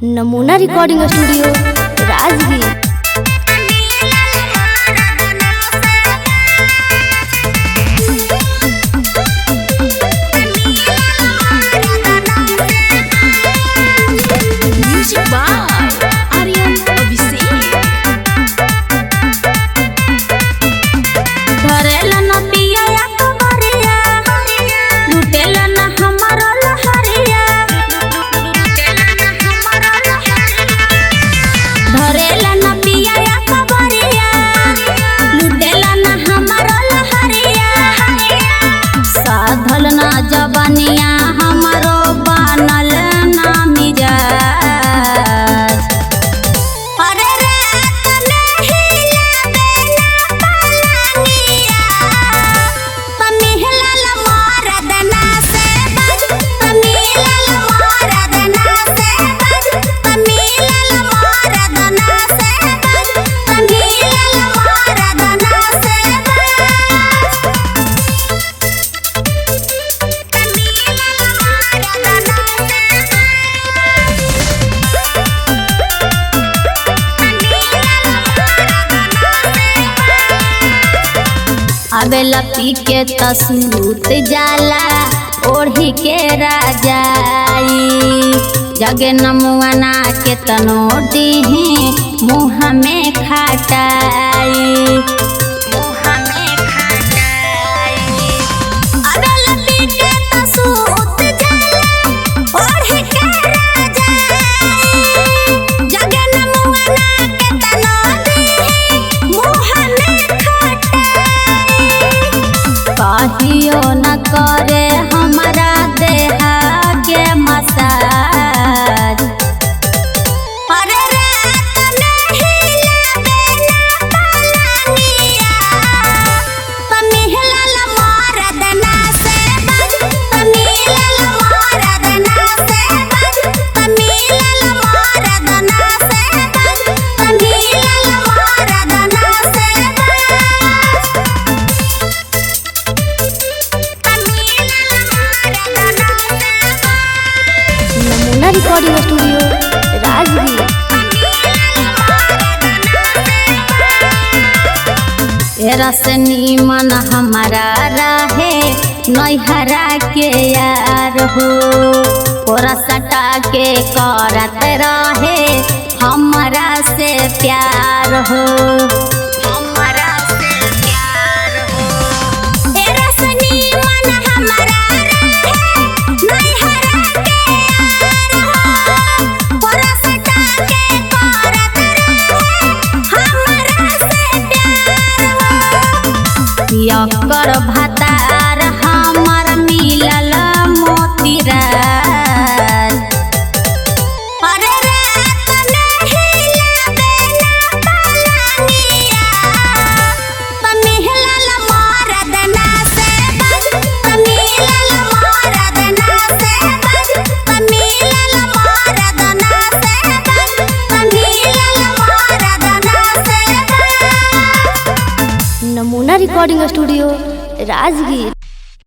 नमूना recording studio Rajgir. Music by Aryan Abhishek. धरेला न पिया या कबरिया, लुटेला न हमारो लहरिया। धरेला न पिया या कबरिया, लुटेला न हमारो लहरिया। साधल न जवनिया हमारो बनल ना मिजाज। अरे रात में हिलावे ना पलंगिया, तमिहलल मरदना से बज, तमिहलल मरदना से बज, तमिहलल मरदना से बज, तमिहलल मरदना से बज, तमिहलल मरदना से आवेला पी के तसूत जाला ओढ़ी के राजाई। जगे नमुआना के तनो दीही मुँह में खटाई, मुँह में खटाई। आवेला पी के तसूत जाला ओढ़ी के राजाई। जगे नमुआना के तनो दीही मुँह में खटाई। कहियो न करे हमारा देहा के मसाज। अरे रात में हिलावे ना पलंगिया, तमिहलल मरदना से बज, तमिहलल मरदना से बज, तमिहलल मरदना से बज, तमिहलल मरदना से बज। नमूना रिकॉर्डिंग स्टूडियो राजगीर। एरा से नीमन हमारा रहे नैहरा के यार हो, कोरा सटा के करत रहे हमारा से प्यार हो, हमारा से प्यार हो। एरा से नीमन हमारा रहे नैहरा के यार हो, कोरा सटा के करत रहे हमारा से प्यार हो। पियकर भतार हमर मिलल मोतीराज। अरे रात में हिलावे ना पलंगिया, तमिहलल मरदना से बज, तमिहलल मरदना से बज, तमिहलल मरदना से बज, तमिहलल मरदना से बज। नमूना रिकॉर्डिंग स्टूडियो राजगीर।